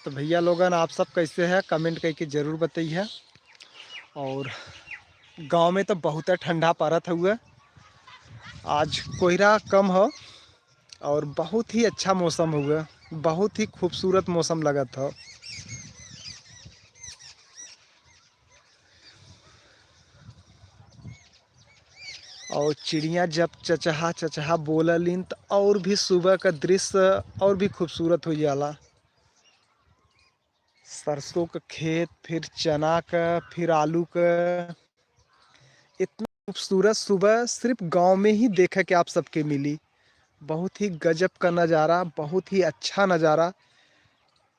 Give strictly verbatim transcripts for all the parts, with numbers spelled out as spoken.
तो भैया लोगन, आप सब कैसे हैं, कमेंट करके ज़रूर बताइए। और गांव में तो बहुत ठंडा पड़त हुआ, आज कोहरा कम हो और बहुत ही अच्छा मौसम हुआ, बहुत ही खूबसूरत मौसम लगत हो। और चिड़िया जब चचहा चचहा बोललिन, त और भी सुबह का दृश्य और भी खूबसूरत हो जाला। सरसों का खेत, फिर चना का, फिर आलू का, इतना खूबसूरत सुबह सिर्फ गांव में ही देखे के आप सबके मिली। बहुत ही गजब का नज़ारा, बहुत ही अच्छा नज़ारा,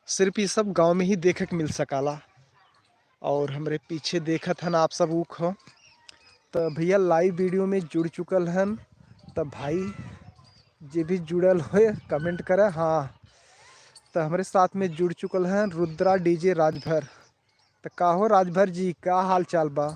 सिर्फ ये सब गांव में ही देखे के मिल सकाला। और हमरे पीछे देखत हन आप सब ऊख हो। तो भैया live video में जुड़ चुकल हन, तो भाई जे भी जुड़ल होए comment करे। हाँ, तो हमरे साथ में जुड़ चुकल हन रुद्रा DJ राजभर। तो का हो राजभर जी, का हाल चाल बा?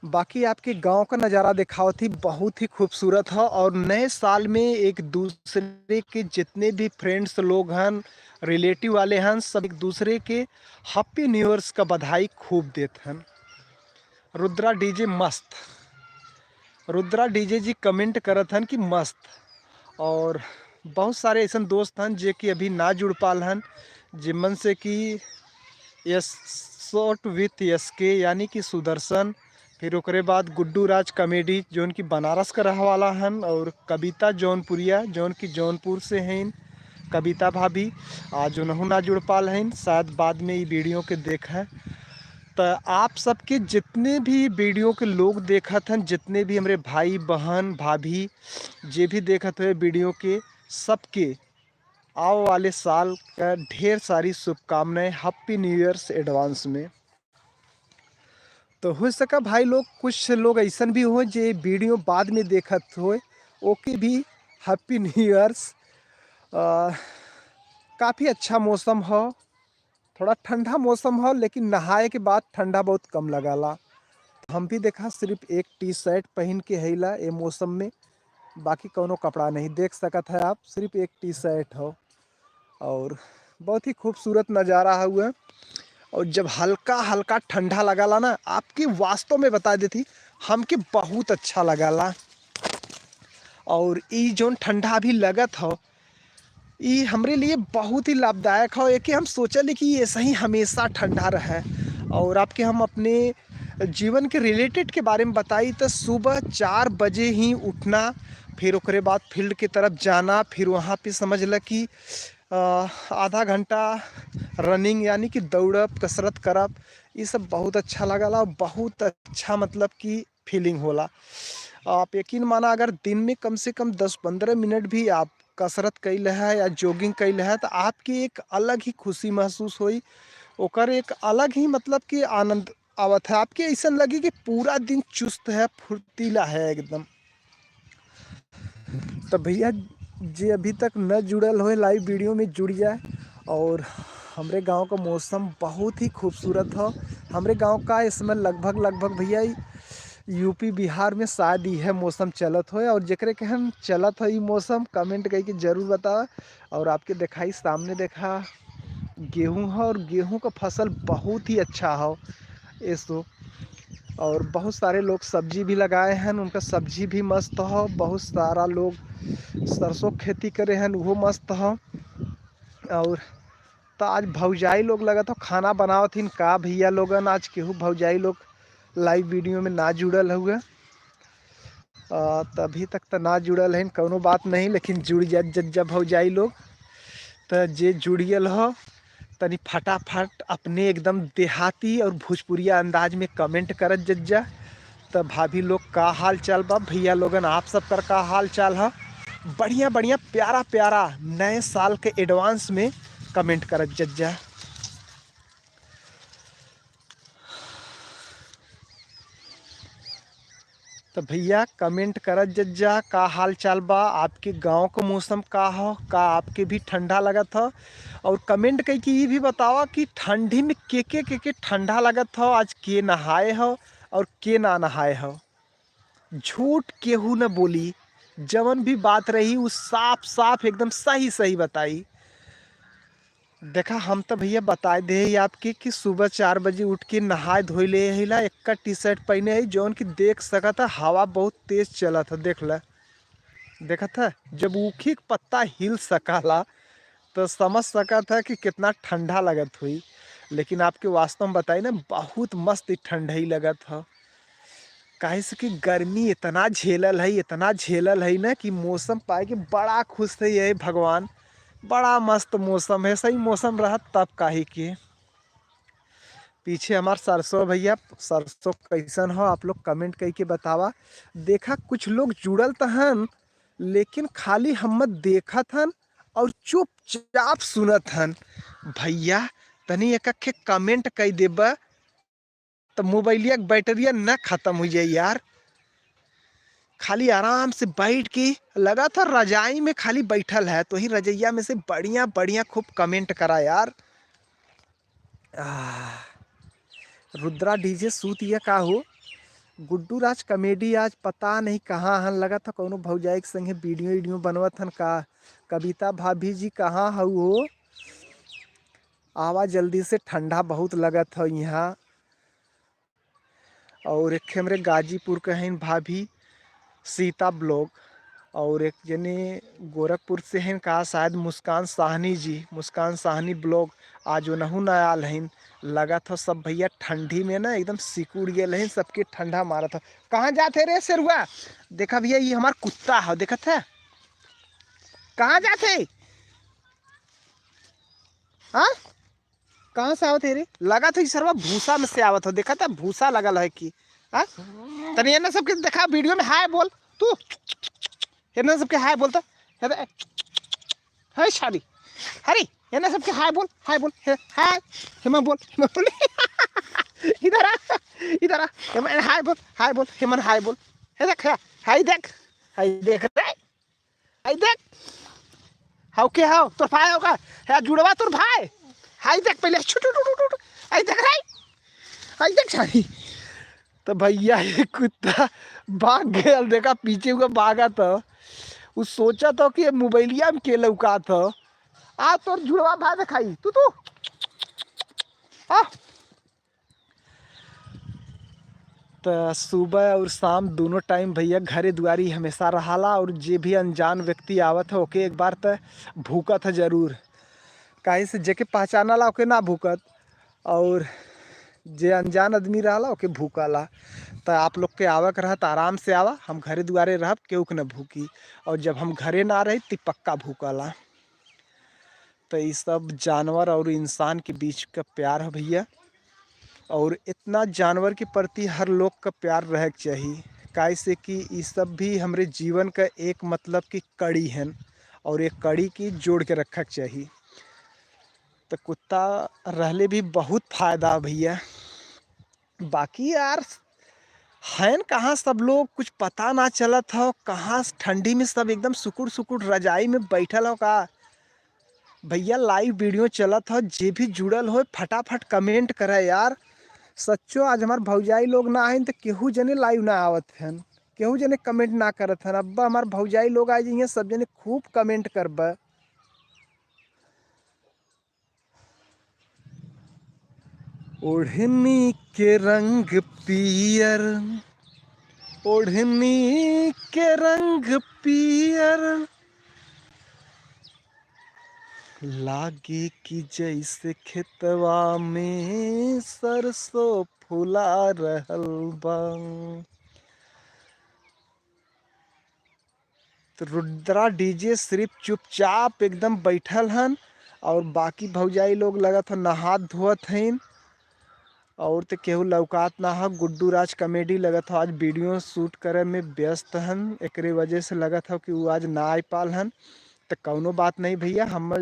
बाकी आपके गांव का नज़ारा देखावत ही बहुत ही खूबसूरत है। और नए साल में एक दूसरे के जितने भी friends लोग हन, relative वाले हन, सब एक दूसरे के Happy New Years का बधाई खूब देत हन। रुद्रा DJ मस्त, रुद्रा DJ जी comment करत हन कि मस्त। और बहुत सारे ऐसन दोस्त हन जे कि अभी ना जुड़ पाल हन, जिमन से कि यस, Short with S K यानी कि सुदर्शन, फिर ओकरे बाद गुड्डू राज comedy जौन कि बनारस का रह वाला हन, और कविता जौनपुरिया जौन कि जौनपुर से हैं, कविता भाभी, आज उनहू ना जुड़ पाल हैं, शायद बाद में ई video के देखें। तो आप सबके जितने भी video के लोग देखत हन, जितने भी हमरे भाई बहन भाभी जे भी देखत हुए video के, सबके आवे वाले साल का ढेर सारी शुभकामनाएं, Happy New Years advance में। तो हो सका भाई लोग, कुछ लोग ऐसन भी हो जे video बाद में देखत होए, ओके भी Happy New Years। अ, काफ़ी अच्छा मौसम हो, थोड़ा ठंडा मौसम हो, लेकिन नहाए के बाद ठंडा बहुत कम लगाला। हम भी देखा सिर्फ एक T-shirt पहन के हैला ए मौसम में, बाकी कौनो कपड़ा नहीं देख सकत है आप, सिर्फ एक T-shirt हो। और बहुत ही खूबसूरत नज़ारा हुआ। और जब हल्का हल्का ठंडा लगाला ना, आपके वास्तव में बता देती, हमके बहुत अच्छा लगाला। और ई जौन ठंडा अभी लगत हो, ई हमरे लिए बहुत ही लाभदायक हो। एके हम सोचली कि ऐसा ही हमेशा ठंडा रहे। और आपके हम अपने जीवन के related के बारे में बताई, तो सुबह चार बजे ही उठना, फिर ओकरे बाद field के तरफ जाना, फिर वहाँ पे समझ ल कि अ, आधा घंटा running यानी कि दौड़ब, कसरत करब, ई सब बहुत अच्छा लगला और बहुत अच्छा, मतलब कि feeling होला। आप यकीन माना, अगर दिन में कम से कम दस पन्द्रह मिनट भी आप कसरत कइले है या jogging कइले है, तो आपके एक अलग ही खुशी महसूस होई, ओकर एक अलग ही, मतलब कि आनंद आवत है। आपके ऐसन लगी कि पूरा दिन चुस्त है, फुर्तीला है एकदम। तो भैया, जे अभी तक न जुड़ल होए, live video में जुड़ जाए। और हमरे गांव का मौसम बहुत ही खूबसूरत हो। हमरे गांव का इस समय लगभग, लगभग भैया, यूपी बिहार में शायद यह मौसम चलत होए। और जेकरे कहन चलत हो ई मौसम, comment करके जरूर बतावे। और आपके देखाई, सामने देखा, गेहूं है और गेहूं का फसल बहुत ही अच्छा हो एसो। और बहुत सारे लोग सब्जी भी लगाए हैं, उनका सब्जी भी मस्त हो। बहुत सारा लोग सरसों खेती करे हैं, वो मस्त हो। और तो आज भौजाई लोग लगत हो खाना बनावत हिन का भैया लोगन, आज केहू भौजाई लोग live video में ना जुड़ल हुए। अ, त अभी तक त ना जुड़ल हन, कौनो बात नहीं, लेकिन जुड़ जा, जज्जा भौजाई लोग। त जे जुड़ियल हो, तनी फटाफट अपने एकदम देहाती और भोजपुरिया अंदाज में comment करत जज्जा। त भाभी लोग, का हाल चाल बा? भैया लोगन, आप सब कर का हाल चाल ह? बढ़िया बढ़िया, प्यारा प्यारा नए साल के advance में comment करत जज्जा। तो भैया, comment करत जज्जा, का हाल चाल बा? आपके गांव का मौसम का हो? का आपके भी ठंडा लगत हो? और comment कई के ई भी बतावा कि ठंडी में के के के के ठंडा लगत हो, आज के नहाए हो और के ना नहाए हो। झूठ केहू न बोली, जवन भी बात रही उ साफ साफ एकदम सही सही बताई। देखा, हम तो भैया बताए दे ही आपके कि सुबह चार बजे उठ के नहाए धोए ले ही ला, एक्का टी शर्ट पहने ही, जौन कि देख सकत है हवा बहुत तेज चलत है। देख ला, देखत है, जब ऊखी के पत्ता हिल सकाला तो समझ सकत है कि कितना ठंडा लगत हुई। लेकिन आपके वास्तव में बताई ना, बहुत मस्त ठंडई लगत है। काहे से कि गर्मी इतना झेलल है, इतना झेलल है ना कि मौसम पाए के बड़ा खुश है ये भगवान। बड़ा मस्त मौसम है, सही मौसम रहत तब काहे के। पीछे हमार सरसों भैया, सरसों कैसन हो आप लोग कमेंट करके बतावा। देखा, कुछ लोग जुड़ल त हन, लेकिन खाली हम देखत हन और चुपचाप सुनत हन। भैया, तनी एक अखे कमेंट कई देबा, त मोबाइलिया के बैटरिया न खत्म हो जाए यार। खाली आराम से बैठ के, लगा था रजाई में खाली बैठल है, तो ही रजैया में से बढ़िया बढ़िया खूब कमेंट करा यार। आह, रुद्रा डीजे सूत या का हो? गुड्डू राज कॉमेडी आज पता नहीं कहाँ हन, लगा था कौनो भौजाई के संगे वीडियो वीडियो बनवत हन का? कविता भाभी जी कहाँ हऊ हो? आवा जल्दी से, ठंडा बहुत लगत हो यहाँ। और एक हमरे गाजीपुर के हैं भाभी सीता ब्लॉग, और एक जने गोरखपुर से हैं का, शायद मुस्कान साहनी जी, मुस्कान साहनी ब्लॉग। आज ओनहु ना आल हैं। लगत हो सब भैया ठंडी में ना एकदम सिकुड़ गए हैं, सबके ठंडा मारत हो। कहाँ जात है रे शेरुआ? देखा भैया, ये हमार कुत्ता है, देखत है कहाँ जात है? हाँ, कहाँ से आवत है रे? लगा था ई सरवा भूसा में से आवत हो, देखा था भूसा लगल है कि, हाँ? तनी एने सबके देखा वीडियो में हाय बोल तू, एने सबके हाय बोलता है। है शादी, अरे एने सबके हाय बोल, हाय बोल, हे, हाय, हेमा बोल, हेमा बोल। इधर आ, इधर आ, हेमा, हाय बोल, हाय बोल, हेमन हाय बोल। हे देख, हे, हाय देख, हाय देख रे। आई देख, हाउ के हाउ, तोर भाई होगा, है जुड़वा तोर भाई। हाई देख पहले, छुटू टू टू टू, आई देख रे, आई देख सारी। तो भैया ये कुत्ता भाग गया, देखा पीछे हुआ भागा था। वो सोचा था कि ये मोबाइलिया में के लौका था। आ तोर जुड़वा भाई दिखाई, तू, तू। आ। त सुबह और शाम दोनों टाइम भैया घरे दुआरी हमेशा रहाला, और जे भी अनजान व्यक्ति आवत है ओके एक बार त भूकत है जरूर। काहे से जेके पहचानला ओके ना भूकत, और जे अनजान आदमी रहला ओके भूकला। त आप लोग के आवक रहत आराम से आवा, हम घरे दुआरे रहब, केहू के ना भूकी। और जब हम घरे ना रही त पक्का भूकला। त ई सब जानवर और इंसान के बीच का प्यार है भैया। और इतना जानवर के प्रति हर लोग का प्यार रहे के चाही, काहे से कि ई सब भी हमरे जीवन का एक मतलब की कड़ी हन, और एक कड़ी की जोड़ के रखे के चाही। त कुत्ता रहले भी बहुत फायदा है भैया। बाकी यार, हैन कहाँ सब लोग, कुछ पता ना चलत हो, कहाँ ठंडी में सब एकदम सुकुड़ सुकुड़ रजाई में बैठल हो का? भैया, लाइव वीडियो चलत हो, जे भी जुड़ल हो फटाफट कमेंट करे यार। सच्चो आज हमार भौजाई लोग ना आइन त केहू जने लाइव ना आवत हन, केहू जने कमेंट ना करत हन। अब्बा हमार भौजाई लोग आ जइहें, सब जने खूब कमेंट करबा। ओढ़नी के रंग पीयर, ओढ़नी के रंग पीयर, लागे कि जैसे खेतवा में सरसों फुला रहल बा। तो रुद्रा डीजे सिर्फ चुपचाप एकदम बैठल हन, और बाकी भौजाई लोग लगत हो नहात धोत हन, और तो केहू लौकात ना हो। गुड्डू राज कॉमेडी लगत हो आज वीडियो शूट करे में व्यस्त हन, एकरे वजह से लगत हो कि वो आज ना आ पाल हन। तो कौनो बात नहीं भैया, हम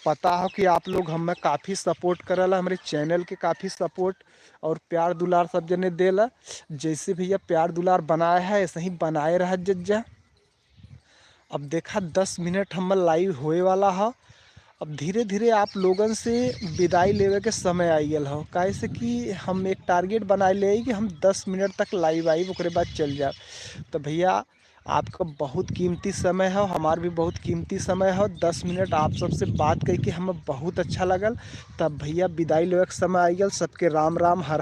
पता हो कि आप लोग हमें काफ़ी सपोर्ट करला, हमरे चैनल के काफ़ी सपोर्ट और प्यार दुलार सब जने देला। जैसे भैया प्यार दुलार बनाए है, ऐसे ही बनाए रह जज्जा। अब देखा, दस मिनट हमर लाइव होए वाला ह। अब धीरे धीरे आप लोगन से विदाई लेवे के समय आ गल हो, काहे से कि हम एक टारगेट बनाए ले कि हम दस मिनट तक लाइव आइब, ओकरे बाद चल जाब। तो भैया, आपका बहुत कीमती समय है, हमार भी बहुत कीमती समय है। दस मिनट आप सबसे बात करके हमें बहुत अच्छा लगल। तब भैया, विदाई लेवे के समय आ गल। सबके राम राम, हर हर